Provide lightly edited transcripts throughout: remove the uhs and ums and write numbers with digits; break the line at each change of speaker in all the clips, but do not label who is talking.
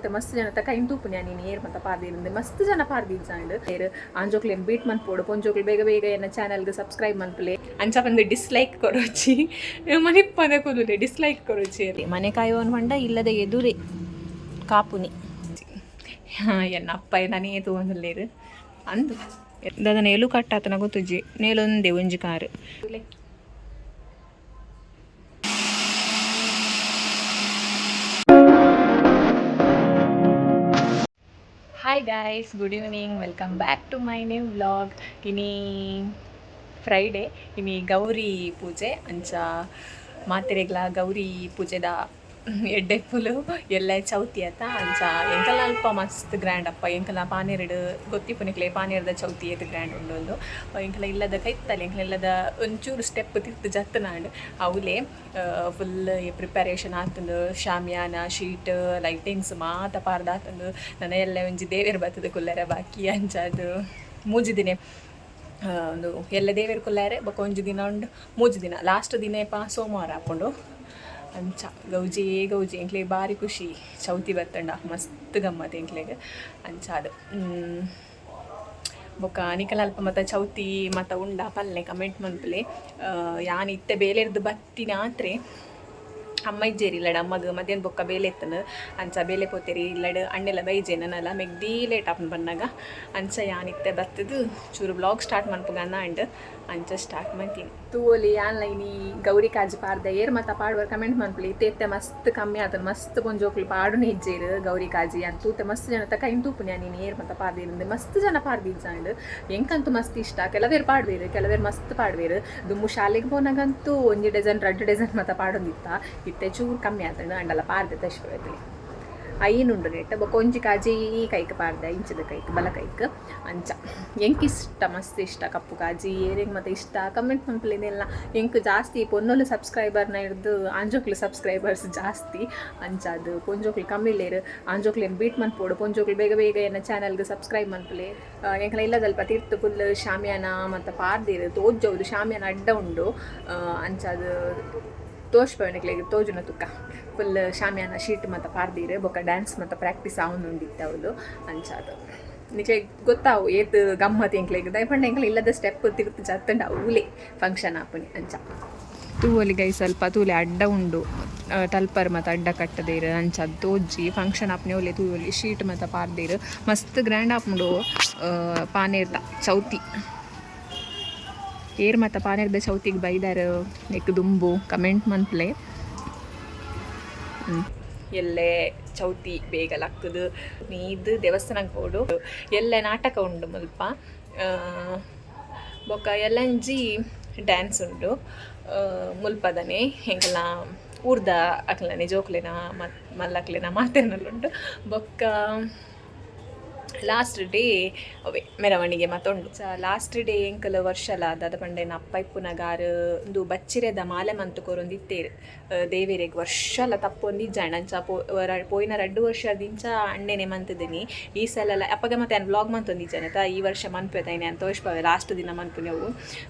ತೂತೆ ಮಸ್ತ್ ಜನತ ಕೈನ್ ತೂಪುನಿ ಯಾನ್ ಏರ್ ಮಾತ ಪಾರ್ದಿರಂದೆ ಮಸ್ತ್ ಜನ ಪಾರ್ದಿಜ್ಜಾಂಡ್. ಏರ್ ಆಂಜೋಕ್ಲೆನ್ ಬೀಟ್ ಮನ್ಪೊಡು, ಪೊಂಜೋಕ್ಲು ಬೇಗ ಬೇಗ ಎನ್ನ ಚಾನಲ್ಗ್ ಸಬ್ಸ್ಕ್ರೈಬ್ ಮನ್ಪುಲೆ. ಅಂಚ ಪಂದ್ ಡಿಸ್ಲೈಕ್ ಕೊರೊಚಿ, ಮನಿಪ್ಪಂದೆ ಕುಲ್ಲುಲೆ, ಡಿಸ್ಲೈಕ್ ಕೊರೊಚಿ. ಮನೆ ಕಾಯುವನ್ ಪಂಡ ಇಲ್ಲದ ಎದುರೇ ಕಾಪುನಿ. ಎನ್ನ ಅಪ್ಪ ನಾನೇ ತೂವೊಂದುಲ್ಲೆರ್ ಅಂದು ದಾದನ ಎಲು ಕಟ್ಟಾತನ ಗೊತ್ತುಜ್ಜಿ, ನೇಲೊಂದೆ ಒಂಜಿ car. Hi guys, good evening, welcome back to my new vlog. ಇನಿ ಫ್ರೈಡೇ, ಇನಿ ಗೌರಿ ಪೂಜೆ. ಅಂಚ ಮಾತೆರೆಗ್ಲ ಗೌರಿ ಪೂಜೆದ ಎಡ್ಡೆಪ್ಪುಲು. ಎಲ್ಲೆ ಚೌತಿ ಅತ್ತ, ಅಂಚ ಎಂಕಲ್ನ ಅಲ್ಪ ಮಸ್ತ್ ಗ್ರ್ಯಾಂಡ್ ಅಪ್ಪ. ಎಂಕಲ್ನ ಪಾನೇರ್ಡ್ ಗೊತ್ತಿಪ್ಪುನಿಕ್ಲೆ ಪಾನೇರ್ದ ಚೌತಿ ಏತ್ ಗ್ರ್ಯಾಂಡ್ ಉಂಡು ಅಂದು. ಎಂಕಲ್ನ ಇಲ್ಲದ ಕೈತಲ್, ಎಂಕಲ್ನ ಇಲ್ಲದ ಒಂಚೂರು ಸ್ಟೆಪ್ ತಿರ್ತ್ ಜತ್ತನಾಂಡ್ ಅವುಲೇ ಫುಲ್ ಪ್ರಿಪರೇಷನ್ ಆತುಂಡು. ಶಾಮಿಯಾನ, ಶೀಟ್, ಲೈಟಿಂಗ್ಸ್ ಮಾತ ಪಾರ್ದಾತುಂಡು. ನನ ಎಲ್ಲೆ ಒಂಜಿ ದೇವೆರ್ ಬತ್ತುದು ಕುಲ್ಲೆರೆ ಬಾಕಿ. ಅಂಚಾದ್ ಮೂಜಿ ದಿನ ಉಂದು. ಎಲ್ಲೆ ದೇವೆರ್ ಕುಲ್ಲೆರೆ ಬೊಕ ಒಂಜಿ ದಿನ ಉಂಡು, 3 ದಿನ. ಲಾಸ್ಟ್ ದಿನ ಏಪ? ಸೋಮವಾರ ಆಪುಂಡು. ಅಂಚ ಗೌಜಿ ಗೌಜಿ. ಎಂಕ್ಲೆಗ್ ಬಾರಿ ಖುಷಿ. ಚೌತಿ ಬತ್ತಂಡ ಮಸ್ತ್ ಗಮ್ಮತ್ ಎಂಕ್ಲೆಗ್. ಅಂಚಾದ್ ಬೊಕ್ಕ ನಿಕಲ್ ಅಲ್ಪ ಮತ ಚೌತಿ ಮತ ಉಂಡ ಪಲ್ಲೆ, ಕಮೆಂಟ್ ಮನ್ಪುಲೆ. ಯಾನ್ ಇತ್ತೆ ಬೇಲೆರ್ದ್ ಬತ್ತಿನಾತ್ರೆ. ಅಮ್ಮ ಇಜ್ಜೆರ್ ಇಲ್ಲಡ್. ಅಮ್ಮಗ್ ಮಧ್ಯಾಹ್ನ ಬೊಕ್ಕ ಬೇಲೆ ಇತ್ತಂದು, ಅಂಚ ಬೇಲೆ ಪೋತೇರಿ. ಇಲ್ಲಡ್ ಅಣ್ಣೆಲ ಬೈಜೆ ನನಲ, ಮೆಗ್ದಿ ಲೇಟ್ ಆಪುಂಡು ಬನ್ನಗ. ಅಂಚ ಯಾನ್ ಇತ್ತೆ ಬತ್ತದು ಚೂರು ವ್ಲಾಗ್ ಸ್ಟಾರ್ಟ್ ಮನ್ಪುಗ ಅಂಡ್ ಅಂಚ ಸ್ಟಾರ್ಟ್ ಮಂತೀನಿ. ತೂವೊಲಿ, ಯಾನ್ಲ ಇನಿ ಗೌರಿ ಕಾಜಿ ಪಾರ್ದೆ. ಏರ್ ಮತ ಪಾಡುವರ್, ಕಮೆಂಟ್ ಮನ್ಪುಲಿ. ಇತ್ತೆ ಇತ್ತೆ ಮಸ್ತ್ ಕಮ್ಮಿ ಆತನ, ಮಸ್ತ್ ಪೊಂಜೋಕ್ಲು ಪಾಡುನೆ ಇಜ್ಜೆರ್ ಗೌರಿ ಕಾಜಿ. ಯಾನ್ ತೂತೆ, ಮಸ್ತ್ ಜನತ ಕೈನ್ ತೂಪುನಿ ಯಾನ್ ಇನಿ ಏರ್ ಮತ ಪಾರ್ದಿರಂದೆ. ಮಸ್ತ್ ಜನ ಪಾರ್ದಿಜ್ಜಾಂಡ್. ಎಂಕಂತೂ ಮಸ್ತ್ ಇಷ್ಟ. ಕೆಲವೇರ್ ಪಾಡ್ವೇರು, ಕೆಲವೇರ್ ಮಸ್ತ್ ಪಾಡ್ವೇರು. ದುಂಬು ಶಾಲೆಗೆ ಪೋನಾಗಂತೂ ಒಂಜಿ ಡಜನ್, 2 ಡಜನ್ ಮತ ಪಾಡೊಂದಿತ್ತ. ಇತ್ತೆ ಚೂರು ಕಮ್ಮಿ ಆತಂಡು, ಅಂಡಲ ಪಾರ್ದೆ ತಶ್ಪತಿ. ಐನ್ ಉಂಡು ನೆಟ್. ಬೊಕ ಒಂಜಿ ಕಾಜಿ ಈ ಕೈಕ್ ಪಾರ್ದೆ, ಇಂಚದ ಕೈಕ್, ಬಲ ಕೈಕ್. ಅಂಚ ಎಂಕ್ ಇಷ್ಟ, ಮಸ್ತ್ ಇಷ್ಟ ಕಪ್ಪು ಕಾಜಿ. ಏರೆಗ್ ಮತ್ತೆ ಇಷ್ಟ, ಕಮೆಂಟ್ ಮನ್ಪುಲೆನೆಲ್ಲ. ಎಂಕ್ ಜಾಸ್ತಿ ಪೊನ್ನೊಲು ಸಬ್ಸ್ಕ್ರೈಬರ್ನ ಹಿಡ್ದು ಆಂಜೋಕ್ಲು ಸಬ್ಸ್ಕ್ರೈಬರ್ಸ್ ಜಾಸ್ತಿ. ಅಂಚಾದ್ ಪೊಂಜೋಕ್ಲು ಕಮ್ಮಿ ಇಲ್ಲೇರು. ಆಂಜೋಕ್ಲೆನ್ ಬೀಟ್ ಮನ್ಪೊಡು, ಪೊಂಜೋಕ್ಲು ಬೇಗ ಬೇಗ ಎನ್ನ ಚಾನಲ್ಗೆ ಸಬ್ಸ್ಕ್ರೈಬ್ ಮನ್ಪುಲೆ. ಎಂಕಲ ಇಲ್ಲದಲ್ಪ ತಿರ್ತು ಫುಲ್ ಶಾಮಿಯಾನ ಮತ್ತು ಪಾರ್ದಿರು, ತೋಜೌದು. ಶಾಮಿಯಾನ ಅಡ್ಡ ಉಂಡು. ಅಂಚಾದ್ ತೋಜ್ಪವನಕ್ಲೆಗ್ ತೋಜುನ ತುಕ್ಕ. ಫುಲ್ ಶಾಮಿಯಾನ, ಶೀಟ್ ಮತ್ತು ಪಾರ್ದೀರು. ಬೊಕ್ಕ ಡ್ಯಾನ್ಸ್ ಮತ್ತು ಪ್ರಾಕ್ಟೀಸ್ ಆವೊಂದುಂಡಿತ್ತು ಅವಳು. ಅಂಚಾದ್ ನಿಕ್ಲೆಗ್ ಗೊತ್ತಾವು ಏತ್ ಗಮ್ಮತ್ ಎಂಕ್ಲೆಗ್. ದಾಯೆ ಎಂಕ್ಲೆ ಇಲ್ಲದ ಸ್ಟೆಪ್ ತಿರ್ತು ಜತ್ತಂಡ ಅವಲೇ ಫಂಕ್ಷನ್ ಆಪುನಿ. ಅಂಚ ತೂವೊಲಿ ಗೈ, ಸ್ವಲ್ಪ ತೂಲೆ, ಅಡ್ಡ ಉಂಡು. ತಲ್ಪರ್ ಮತ್ತು ಅಡ್ಡ ಕಟ್ಟದೇರು. ಅಂಚ ತೋಜಿ ಫಂಕ್ಷನ್ ಆಪುನಿ ಒಲೆ ತೂವೊಲಿ. ಶೀಟ್ ಮತ್ತು ಪಾರ್ದೇರು, ಮಸ್ತ್ ಗ್ರ್ಯಾಂಡ್ ಆಪುಂಡು ಪಾನೇರ್ದ ಚೌತಿ. ಏರ್ ಮತ್ತು ಪಾನೇರ್ದ ಚೌತಿಗೆ ಬೈದಾರ ನೆಕ್ ದುಂಬು, ಕಮೆಂಟ್ ಮನ್ಪ್ಲೆ. ಎಲ್ಲೆ ಚೌತಿ, ಬೇಗ ಲಕ್ಕದು ಮೀದ್ ದೇವಸ್ಥಾನಕ್ಕೆ ಪೋಡು. ಎಲ್ಲೆ ನಾಟಕ ಉಂಡು ಮುಲ್ಪ. ಬೊಕ್ಕ ಎಲ್ಲಂಜಿ ಡ್ಯಾನ್ಸ್ ಉಂಡು ಮುಲ್ಪದನೆ. ಎಂಕಲ್ನ ಊರ್ದ ಅಕ್ಲನೆ ಜೋಕ್ಲೆನ ಮತ್ ಮಲ್ಲಕ್ಲೆನ ಮಾತೆರ್ನಲ್ಲ ಉಂಡು. ಬೊಕ್ಕ ಲಾಸ್ಟ್ ಡೇ ಅವೇ ಮೆರವಣಿಗೆ ಮತ್ತುಂಡು. ಲಾಸ್ಟ್ ಡೇ ಎಂಕಲ್ ವರ್ಷಲ ದಾದ ಪಂಡೆನ ಅಪ್ಪ ಇಪ್ಪುನಗಾರ್ ಉಂದು ಬಚ್ಚಿರೆದ ಮಾಲೆ ಮಂತು ಕೊರೊಂದು ಇತ್ತೇರು ದೇವೆರೆಗ್. ವರ್ಷಲ ತಪ್ಪೊಂದಿಜ್ಜಾಂಡ್. ಅಂಚ ಪೋಯಿನ 2 ವರ್ಷದಿಂಚ ಅಣ್ಣೆನೆ ಮಂತುದಿನಿ. ಈ ಸಲ ಅಪ್ಪಗ ಮತ್ತೆ ಯಾನ್ ವ್ಲಾಗ್ ಮಂತೊಂದಿಜ್ಜಾನೆ ತಾ. ಈ ವರ್ಷ ಮನ್ಪೆ ತಾಯಿನಿ ಅಂತ ತೋಷ್ಪವೆ. ಲಾಸ್ಟ್ ದಿನ ಮನ್ಪುನೆವು.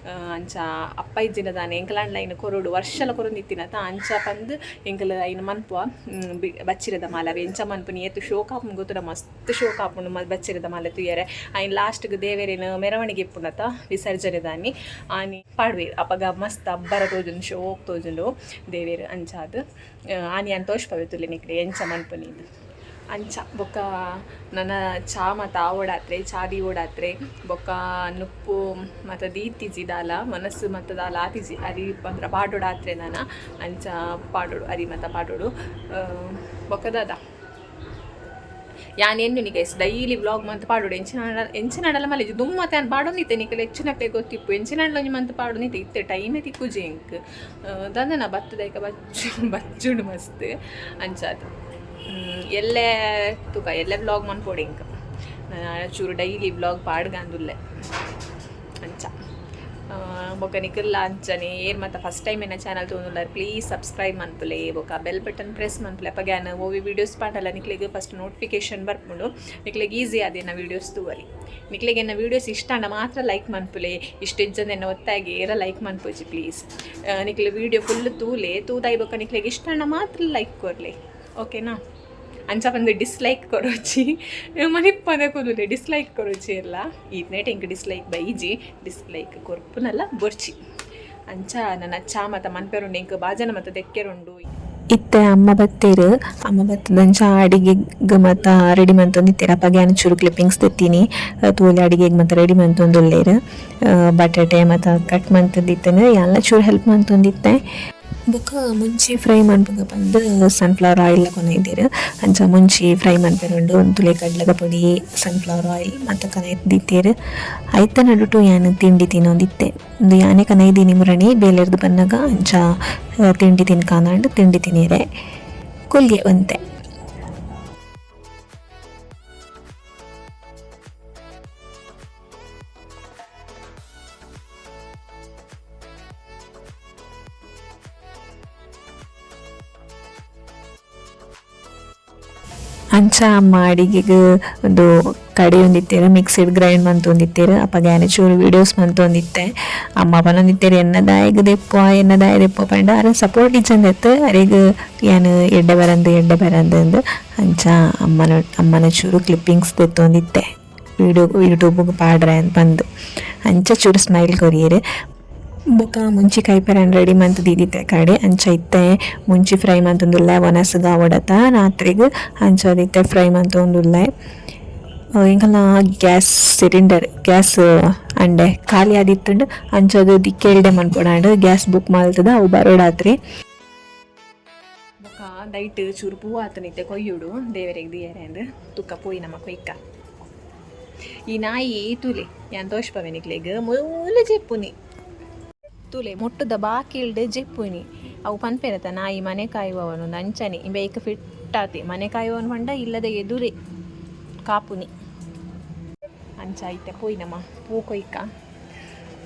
ಅಂಚ ಅಪ್ಪ ಇಜ್ಜಿನ ದಾನೆ ಎಂಕಲಾಂಡ್ಲ ಐನ್ ಕೊರೊಡು, ವರ್ಷಲ ಕೊರೊಂದಿತ್ತಿನ ತಾ. ಅಂಚ ಪಂದ್ ಎಂಕಲ್ ಐನ್ ಮನ್ಪುವ. ಬಚ್ಚಿರೆದ ಮಾಲೆ ಅವು ಎಂಚ ಮನ್ಪುನಿ, ಏತ್ ಶೋಕ್ ಆಪುಂಡು ಗೊತ್ತುಡ? ಮಸ್ತ್ ಶೋಕ್ ಆಪುಂಡು ಬಚ್ಚಿರೆದ ಮಾಲೆ ತೂಯರೆ. ಐನ್ ಲಾಸ್ಟ್ಗೆ ದೇವೆರೇನು ಮೆರವಣಿಗೆ ಇಪ್ಪುಂಡತ, ವಿಸರ್ಜನೆ ದಾನಿ ಆನಿ ಪಾಡ್ವೇರು. ಅಪಗ ಮಸ್ತ್ ಅಬ್ಬರ ತೋಜುಂಡು, ಶೋಕ್ ತೋಜುಂಡು ದೇವೆರ್. ಅಂಚಾದ್ ಆನಿ ಯಾನ್ ತೋಷ್ಪವೆ ತುಲೆ ನಿಕ್ಲೆ ಎಂಚ ಮನ್ಪುನಿ ಇದು. ಅಂಚ ಬೊಕ್ಕ ನನ ಚಾ ಮತ ಆವೊಡಾತ್ರೆ, ಚಾ ದೀವೊಡಾತ್ರೆ. ಬೊಕ್ಕ ನುಪ್ಪು ಮತ ದೀತಿಜಿ ದಾಲ, ಮನಸ್ಸು ಮತ ದಾಲ ಆತಿಜಿ. ಅರಿ ಪಂದ್ರ ಪಾಡೊಡಾತ್ರೆ ನನ. ಅಂಚ ಪಾಡೊಡು, ಅರಿ ಮತ ಪಾಡೊಡು. ಬೊಕ್ಕ ದಾದ ಯಾನ್ ಎನ್ನುನಿ ಗೈಸ್, ಡೈಲಿ ವ್ಲಾಗ್ ಮಂತ್ ಪಾಡೊಡು. ಎಂಚಿನ ಎಂಚಿನಾಂಡಲ ಮಲ್ಲೆಜಿ. ದುಂಬು ಮತ ಯಾನ್ ಪಾಡೊಂದಿತ್ತೆ, ನಿಕಲ್ ಹೆಚ್ಚಿನಕ್ಲೆ ಗೊತ್ತಿಪ್ಪು. ಎಂಚಿನಾಂಡಲ ಒಂಜಿ ಮಂತ್ ಪಾಡೊಂದಿತ್ತೆ. ಇತ್ತೆ ಟೈಮೇ ತಿಕ್ಕುಜಿ ಎಂಕ್. ದಾದನ ಬತ್ತದೈಕ ಬಚ್ಚು ಬಚ್ಚುಂಡು ಮಸ್ತ್. ಅಂಚಾದ್ ಎಲ್ಲೆ ತೂಕ, ಎಲ್ಲೆ ವ್ಲಾಗ್ ಮನ್ಪೊಡು ಎಂಕ್. ಚೂರು ಡೈಲಿ ವ್ಲಾಗ್ ಪಾಡ್ಗಾಂದುಲ್ಲೆ. ಅಂಚ ಬೊಕ್ಕ ನಿಕಲ್ಲ ಅಂಚನೆ ಏರ್ ಮತ್ತ ಫಸ್ಟ್ ಟೈಮ್ ಎನ್ನ ಚಾನಲ್ ತೂವೊಂದುಲ್ಲಾರ್, ಪ್ಲೀಸ್ ಸಬ್ಸ್ಕ್ರೈಬ್ ಮನ್ಪುಲೆ. ಬೊಕ್ಕ ಬೆಲ್ ಬಟನ್ ಪ್ರೆಸ್ ಮನ್ಪುಲೆ. ಅಪಗ ಯಾನ್ ಓವಿ ವೀಡಿಯೋಸ್ ಪಾಡಲ ನಿಕ್ಲೆಗ್ ಫಸ್ಟ್ ನೋಟಿಫಿಕೇಶನ್ ಬರ್ಪುಂಡು. ನಿಕ್ಲೆಗ್ ಈಸಿ ಆದ್ ಎನ್ನ ವೀಡಿಯೋಸ್ ತೂವಲಿ. ನಿಕ್ಲೆಗ್ ಎನ್ನ ವೀಡಿಯೋಸ್ ಇಷ್ಟ ಆಂಡ ಮಾತ್ರ ಲೈಕ್ ಮನ್ಪುಲೆ. ಇಷ್ಟ ಇಜ್ಜಂದೆ ಎನ್ನ ಒತ್ತಾಗಿ ಏರ ಲೈಕ್ ಮನ್ಪುಜಿ ಪ್ಲೀಸ್. ನಿಕ್ಲೆ ವೀಡಿಯೋ ಫುಲ್ ತೂಲೆ. ತೂದಾಯಿ ಬೊಕ್ಕ ನಿಕ್ಲೆಗ್ ಇಷ್ಟ ಆಂಡ ಮಾತ್ರ ಲೈಕ್ ಕೊರ್ಲೆ, ಓಕೆನಾ? ಅಂಚ ಪಂದ್ ಡಿಸ್ಲೈಕ್ ಕೊರೊಚಿ, ಮನಿಪ್ಪಂದೆ ಕುಲ್ಲುಲೆ. ಡಿಸ್ಲೈಕ್ ಕೊರೊಚಿ ಎಲ್ಲ ಈತ್ನೇಟ ಎಂಕ್ ಡಿಸ್ಲೈಕ್ ಬೈಜಿ. ಡಿಸ್ಲೈಕ್ ಕೊರ್ಪುನಲ್ಲ ಬೊರ್ಚಿ. ಅಂಚ ನನ ಚಾ ಮತ ಮನ್ಪೆರುಂಡು, ಎಂಕ್ ಬಾಜನ ಮತ ದೆಕ್ಕೆರುಂಡು.
ಇತ್ತೆ ಅಮ್ಮ ಬತ್ತೆರ್. ಅಮ್ಮ ಬತ್ತದಂಚ ಅಡಿಗೆಗ್ ಮಾತ ರೆಡಿ ಮಂತೊಂದಿತ್ತೆರ್. ಅಪಗ ಯಾನ್ ಚೂರು ಕ್ಲಿಪ್ಪಿಂಗ್ಸ್ ದೆತ್ತೀನಿ. ತೂಲೆ, ಅಡಿಗೆಗ್ ಮಾತ ರೆಡಿ ಮಂತೊಂದುಲ್ಲೆರ್. ಬಟಾಟೆ ಮಾತ ಕಟ್ ಮಂತುದಿತ್ತುಂಡು. ಯಾನ್ಲ ಚೂರು ಹೆಲ್ಪ್ ಮಂತೊಂದಿತ್ತೆ. ಬೊಕ ಮುಂಚಿ ಫ್ರೈ ಮನ್ಪುಗ ಪಂದ್ ಸನ್ಫ್ಲವರ್ ಆಯಿಲ್ ಕೊನೊಯಿದೆರ್. ಅಂಚ ಮುಂಚಿ ಫ್ರೈ ಮನ್ಪೆರೆ ಉಂಡು. ತುಲೆ ಕಡ್ಲೆದ ಪೊಡಿ, ಸನ್ಫ್ಲವರ್ ಆಯಿಲ್ ಮಾತ ಕನತ್ ದೀತೆರ್. ಐತ ನಡುಟು ಯಾನ್ ತಿಂಡಿ ತಿನ್ನೊಂದಿತ್ತೆ. ಉಂದು ಯಾನೆ ಕನೈದೀನಿ ಮುರಣಿ ಬೇಲೆರ್ದ್ ಬನ್ನಗ. ಅಂಚ ತಿಂಡಿ ತಿನ್ಕಾನಾಂಡ್, ತಿಂಡಿ ತಿನಿಯೆರೆ ಕುಲ್ಯೆ ಒಂತೆ. ಅಂಚ ಅಮ್ಮ ಅಡಿಗೆಗ್ ಉಂದು ಕಡೆಯೊಂದಿತ್ತೆರ್, ಮಿಕ್ಸಿಡ್ ಗ್ರೈಂಡ್ ಮಂತೊಂದಿತ್ತೆರ್. ಅಪಗ ಯಾನ್ ಚೂರು ವೀಡಿಯೋಸ್ ಮಂತೊಂದಿತ್ತೆ. ಅಮ್ಮ ಪನೊಂದಿತ್ತೆರ್, ಎನ್ನ ದಾಯೆಗ್ ದೆಪ್ಪುವ, ಎನ್ನ ದಾಯೆ ದೆಪ್ಪುವ ಪಂಡ ಅರೆನ ಸಪೋರ್ಟ್ ಇಜ್ಜಂದಿತ್ತು. ಅರೆಗ್ ಯಾನ್ ಎಡ್ಡೆ ಬರಂದ್, ಎಡ್ಡೆ ಬರಂದ್ ಅಂದ್. ಅಂಚ ಅಮ್ಮನ ಅಮ್ಮನ ಚೂರು ಕ್ಲಿಪ್ಪಿಂಗ್ಸ್ ದೆತ್ತೊಂದಿತ್ತೆ ವೀಡಿಯೋ ಯೂಟ್ಯೂಬ್ಗ್ ಪಾಡ್ರೆ ಪಂದ್. ಅಂಚ ಚೂರು ಸ್ಮೈಲ್ ಕೊರಿಯೆರ್. ಬೊಕ ಮುಂಚಿ ಕೈಪೆರೆ ರೆಡಿ ಮಂತ್ ದೀದಿತ್ತೆ ಕಡೆ. ಅಂಚ ಇತ್ತೆ ಮುಂಚಿ ಫ್ರೈ ಮಂತೊಂದುಲ್ಲೆ. ವನಸ್ಗ್ ಆವೊಡತ ರಾತ್ರೆಗ್, ಅಂಚ ಇತ್ತೆ ಫ್ರೈ ಮಂತೊಂದುಲ್ಲೆ. ಎಂಕಲ್ನ ಗ್ಯಾಸ್ ಸಿಲಿಂಡರ್, ಗ್ಯಾಸ್ ಅಂಡೆ ಖಾಲಿ ಆದಿತ್ತುಂಡು. ಅಂಚಾದ್ ದಿಕ್ಕೆಲ್ಡೆ ಮನ್ಪೊಡಾಂಡ್. ಗ್ಯಾಸ್ ಬುಕ್ ಮಲ್ತುದು ಅವು ಬರೊಡಾತ್ರಿ.
ಬೊಕ ದೈಟ್ ಚೂರು ಪೂ ಆತನಿತ್ತೆ, ಕೊಯ್ಯುಡು ದೇವರೆಗ್ ದಿಯರೆ ಅಂದ್. ತುಕ್ಕ ಪೋಯಿ ನಮ್ಮ ಕೊಯ್ಕ. ಈ ನಾಯಿ ತೂಲೆ, ಯಾನ್ ತೋಷ್ಪವೆ ನಿಕ್ಲೆಗ್. ಮೂಲ ಜೆಪ್ಪುನಿ ತೂಲೆ, ಮೊಟ್ಟುದ ಬಾಕಿಲ್ಡ್ ಜೆಪ್ಪುನಿ. ಅವು ಪನ್ಪೆರತ, ನಾಯಿ ಮನೆ ಕಾಯುವವನು ಅಂಚನೆ ಇಂಬೆ ಐಕ್ ಫಿಟ್ ಆತಿ. ಮನೆ ಕಾಯುವವನು ಪಂಡ ಇಲ್ಲದ ಎದುರೇ ಕಾಪುನಿ. ಅಂಚ ಇತ್ತೆ ಪೋಯಿ ನಮ್ಮ ಪೂ ಕೊಯ್ಕ.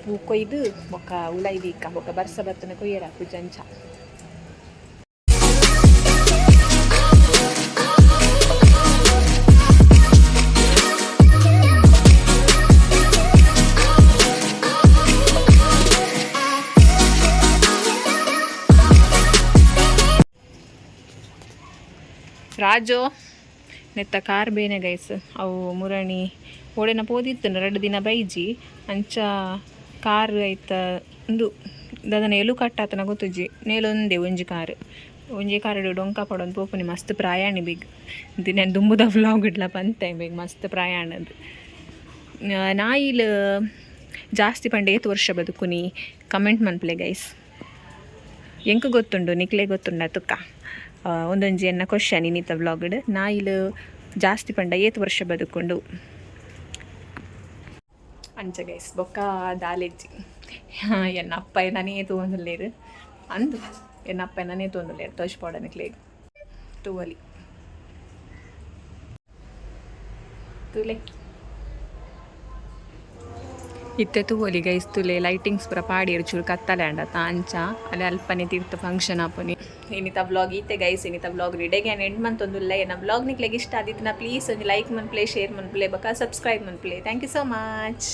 ಪೂ ಕೊಯ್ದು ಬೊಕ್ಕ ಉಲೈ ದೀಕ. ಬೊಕ್ಕ ಬರ್ಸ ಬತ್ತನ ಕೊಯ್ಯರ ಆಪುಜಿ ಅಂಚ. ರಾಜು ನೆತ್ತ ಕಾರ್ ಬೇನೆ ಗೈಸ್. ಅವು ಮುರಣಿ ಓಡೆನ ಪೋದಿತ್ತುಂಡು, 2 ದಿನ ಬೈಜಿ. ಅಂಚ ಕಾರ್ ಐತ ಉಂದು ದಾದನ ಎಲು ಕಟ್ಟಾತನ ಗೊತ್ತುಜ್ಜಿ. ನೇಲೊಂದೆ ಒಂಜಿ ಕಾರ್, ಒಂಜಿ ಕಾರ್ ಡೊಂಕ ಪಡೊಂದು ಪೋಪುನಿ. ಮಸ್ತ್ ಪ್ರಯಾಣಿ ಬೇಗ. ನಾನು ದುಂಬುದ ವ್ಲಾಗ್ ಇಡ್ಲ ಪಂತೆ, ಬೇಗ ಮಸ್ತ್ ಪ್ರಯಾಣದ್ದು. ನಾಯಿಲ್ ಜಾಸ್ತಿ ಪಂಡ ಏತ್ ವರ್ಷ ಬದುಕುನಿ? Comment ಮನ್ಪುಲೆ guys. ಎಂಕ್ ಗೊತ್ತುಂಡು, ನಿಕ್ಲೆ ಗೊತ್ತುಂಡ ತುಕ್ಕ. ಒಂದೊಂಜಿ ಎನ್ನ ಕ್ವಶನ್ ಇನ್ನಿತ ವ್ಲಾಗ್ಡ್, ನಾಯಿಲು ಜಾಸ್ತಿ ಪಂಡ ಏತ್ ವರ್ಷ ಬದುಕುಂಡು? ಅಂಚ ಗೈಸ್. ಬೊಕ್ಕ ದಾಲೆಜ್ಜಿ, ಎನ್ನ ಅಪ್ಪ ನಾನೇ ತೂವೊಂದುಲ್ಲೆರ್. ಅಂದು ಎನ್ನ ಅಪ್ಪ ನಾನೇ ತೂವೊಂದುಲ್ಲೆರ್. ತೋಜ್ಪಾಡ ನಿಕ್ಲೆಗ್, ತೂವಲಿ, ತೂಲೆ. ಇತ್ತೆ ತೂವೊಲಿ ಗೈಸ್, ತೂಲೆ, ಲೈಟಿಂಗ್ಸ್ ಪೂರ ಪಾಡಿಯೆರ್. ಚೂರು ಕತ್ತಲೆ ಆಂಡತ, ಅಂಚ ಅಲೆ ಅಲ್ಪನೆ ತಿರ್ತ್ ಫಂಕ್ಷನ್ ಆಪುನಿ. ಇನಿತ ವ್ಲಾಗ್ ಈತೆ ಗೈಸ್. ಇನಿತ ವ್ಲಾಗ್ ಇಡೆಗೆ ಯಾನ್ ಎಂಡ್ ಮಂತೊಂದುಲ್ಲೆ. ಎನ್ನ ವ್ಲಾಗ್ ನಿಕ್ಲೆಗ್ ಇಷ್ಟ ಆದಿತ್ತಿನ ಪ್ಲೀಸ್ ಒಂಜಿ ಲೈಕ್ ಮನ್ಪುಲೆ, ಶೇರ್ ಮನ್ಪುಲೆ, ಬೊಕ ಸಬ್ಸ್ಕ್ರೈಬ್ ಮನ್ಪುಲೆ. Thank you so much.